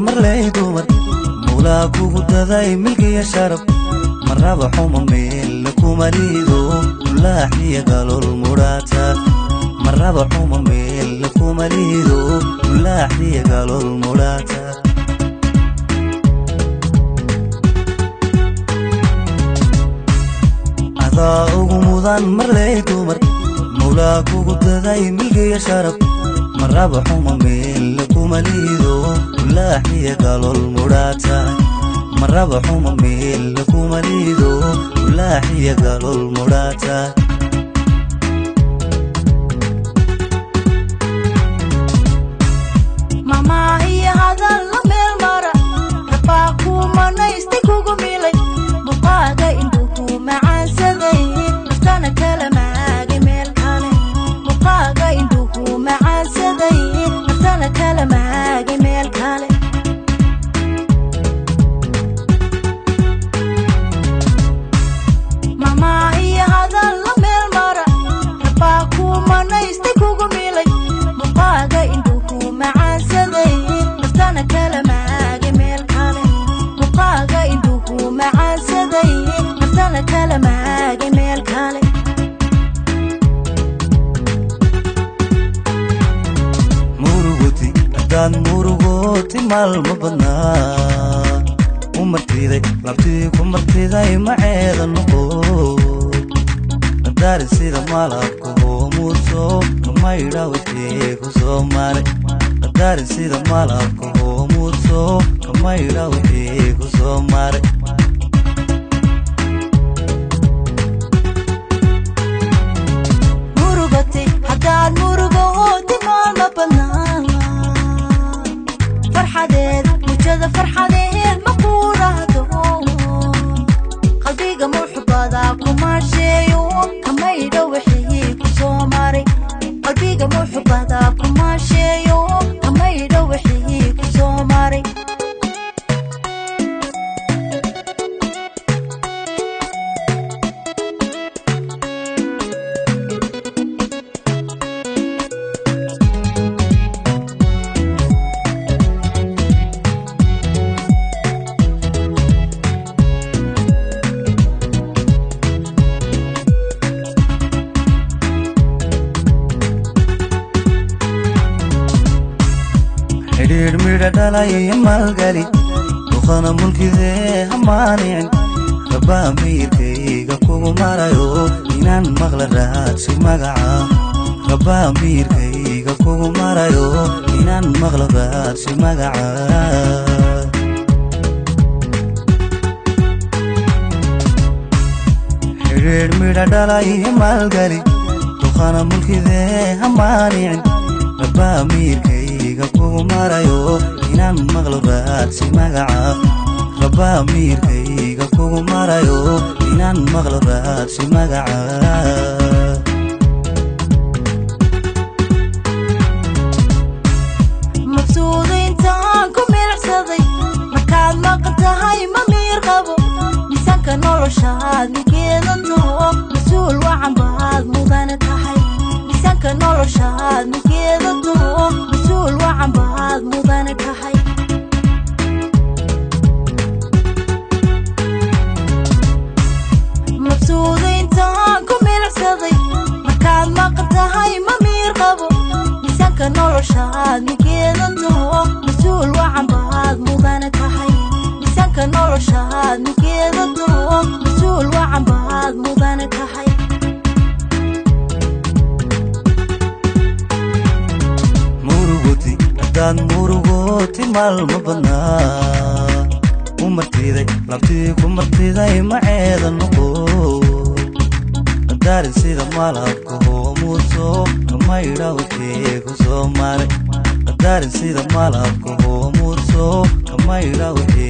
Marley dumar, Mawlaa kugu daday milkiya sharaf. Marraba xuma meel kuma liido, mulaaxiya galool mudhaata. Marraba xuma meel kuma liido, mulaaxiya galool mudhaata. Adaa ugu mudan marley dumar, Mawlaa kugu daday milkiya sharaf. Marraba xuma meel kuma liido, mulaaxiya galool mudhaata. Marraba xuma meel kuma liido, mulaaxiya galool mudhaata. Mamaahiyo hadal la meel mara, rabaa kumanaysta kugu milay. Muqaaga indhuhu macaansaday, naftana kala maagay meel kale. Muqaaga indhuhu macaansaday, naftana kala maagay meel kale. Mamaahiyo hadal la meel mara, rabaa kumanaysta kugu milay. Muqaaga indhuhu macaansaday, naftana kala maagay meel kale. Muqaaga indhuhu macaansaday, naftana kala maagay meel kale. Murugoti haddaad murugoti maalmo badnaa, u martiday labtii ku martiday maceeda noqo. Qadarin sida malabka hoomuudso, kamaydha wixii ku soo maray. Qadarin sida malabka hoomuudso, kamaydha wixii ku soo maray. Murugati haddaad murugooti maalma badnaa, farxadeed mujada farxadeed ma kuudhahdo. Qalbiga muxubada kuma sheeyo, kamaydho wixii ku soo maray. Qalbiga muxubada kuma sheeyo, kamaydho wixii ku soo maray. Xidhiidh midha dhalay iyo maalgali, duqana mulkidee hamaanicin. Rabaa miirkayga kugu marayo, inaan maqla raadsi magaca. Rabaa miirkayga kugu marayo, inaan maqla raadsi magaca. Xidhiidh midha dhalay iyo maalgali, duqana mulkidee hamaanicin. Rabaa miirkayga kugu marayo, inaan maqlo raadsi magaca. Rabaa miirkayga kugu marayo, inaan maqlo raadsi magaca. Mabsuudaintaan ku milicsaday, markaad maqan tahay ma miir qabo. Miisaanka noloshaad mikeeda taho, mas-uul wacan baad mudane tahay. Miisaanka noloshaad mikeeda taho, mas-uul wacan baad mudane tahay. Mabsuudaintaan ku milicsaday, markaad maqan tahay ma miir qabo. Miisaanka noloshaad mikeeda taho, mas-uul wacan baad mudane tahay. Miisaanka noloshaad mikeeda taho, mas-uul wacan baad mudane tahay. Murugoti haddaad murugoti maalmo badnaa, u martiday labtii ku martiday maceeda noqo. Qadarin sida malabka hoomuudso, kamaydha wixii ku soo maray. Qadarin sida malabka hoomuudso, kamaydha wixii.